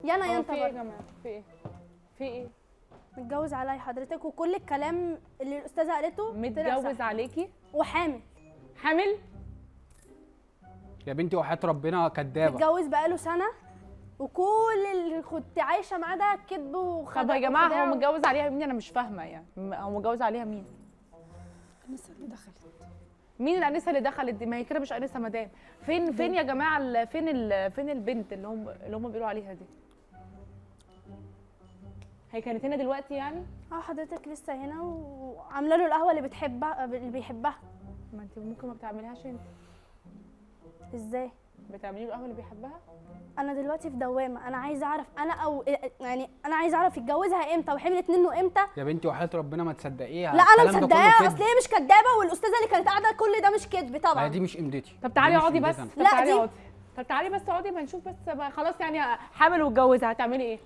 يا انا يا هو انت في ايه يا برضه. جماعه؟ في ايه؟ في ايه؟ متجوز عليا حضرتك، وكل الكلام اللي الاستاذة قالته طلع متجوز صح. عليكي؟ وحامل. حامل؟ يا بنتي وحياه ربنا كدابه. متجوز بقاله سنة، وكل اللي كنت عايشه معاه ده كذب وخدع. طب يا جماعة وخداع. هو متجوز عليها مين؟ انا مش فاهمه يعني، هو متجوز عليها مين؟ الانسة اللي دخلت. مين الانسة اللي دخلت دي؟ ما هي كده مش انسه مدام. فين يا جماعة فين البنت اللي هم بيقولوا عليها دي؟ هي كانت هنا دلوقتي يعني؟ اه حضرتك لسه هنا، وعامله له القهوة اللي بتحبها، اللي بيحبها. ما انت ممكن ما بتعمليهاش انت. ازاي؟ بتعملي له القهوة اللي بيحبها؟ انا دلوقتي في دوامه، انا عايزه اعرف انا او يعني انا عايزه اعرف اتجوزها امتى وحملت منه امتى. يا بنتي وحياه ربنا ما تصدقيها. لا انا الكلام ده كله مصدقاها، كدب. اصل هي مش كدابه، والاستاذه اللي كانت قاعدة كل ده مش كدب ما طبعا. هي دي مش امدتي. طب تعالي دي مش اقعدي بس. إمدتي طب لا تعالي دي- اقعدي. طب تعالي بس اقعدي ما نشوف بس بقى خلاص يعني، حامل واتجوزها هتعملي ايه؟